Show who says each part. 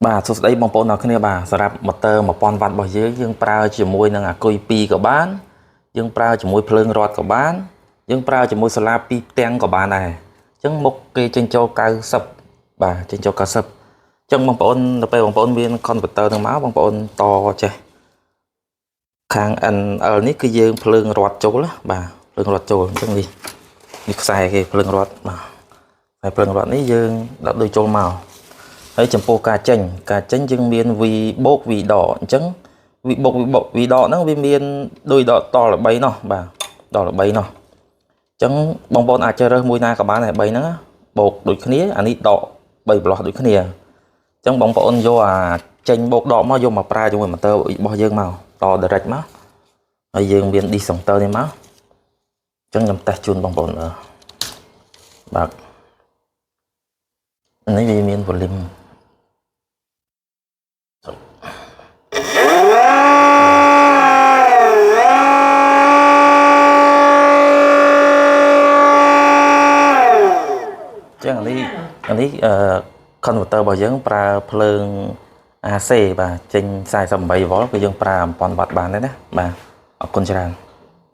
Speaker 1: បាទសួស្តីបងប្អូនទាំងអស់គ្នាបាទសម្រាប់ម៉ូទ័រ1000វ៉ាត់របស់យើងយើងប្រើជាមួយនឹងអាគុយ2ក៏បានយើងប្រើជាមួយភ្លើងរត់ក៏បានយើងប្រើជាមួយសូឡា2ផ្ទាំងក៏បានដែរអញ្ចឹងមុខគេចេញចូល90បាទចេញចូល90អញ្ចឹងបងប្អូនដល់ពេលបងប្អូនមាន converter នឹងមកបងប្អូនតចេះខាង NL នេះគឺយើងភ្លើងរត់ចូលណាបាទភ្លើងរត់ចូលអញ្ចឹងនេះនេះខ្សែគេភ្លើងរត់បាទហើយភ្លើងរត់នេះយើងដាក់ដូចចូលមក ហើយចំពោះការចេញការចេញយើងមាន v បូក v ដកអញ្ចឹង v បូក v បូក v ដកហ្នឹងវាមានដូចដកតល្បីណោះបាទដកល្បីណោះអញ្ចឹងបងប្អូនអាចជ្រើសរើសមួយណាក៏បានដែរ3ហ្នឹងណាបូកដូចគ្នាអានេះដក3ប្លោះដូចគ្នាអញ្ចឹងបងប្អូនយកអាចេញបូកដកមកយកមកប្រើជាមួយម៉ូទ័ររបស់យើងមកត direct មកហើយយើងមាន disjoncteur នេះមកអញ្ចឹងខ្ញុំតេស្តជូនបងប្អូនមើលបាទនេះវាមាន volume ចឹងអានេះអានេះអឺ converter របស់យើងប្រើភ្លើង AC បាទចេញ48 V គឺយើងប្រើ1000វ៉ាត់បានដែរណាបាទអរគុណច្រើន។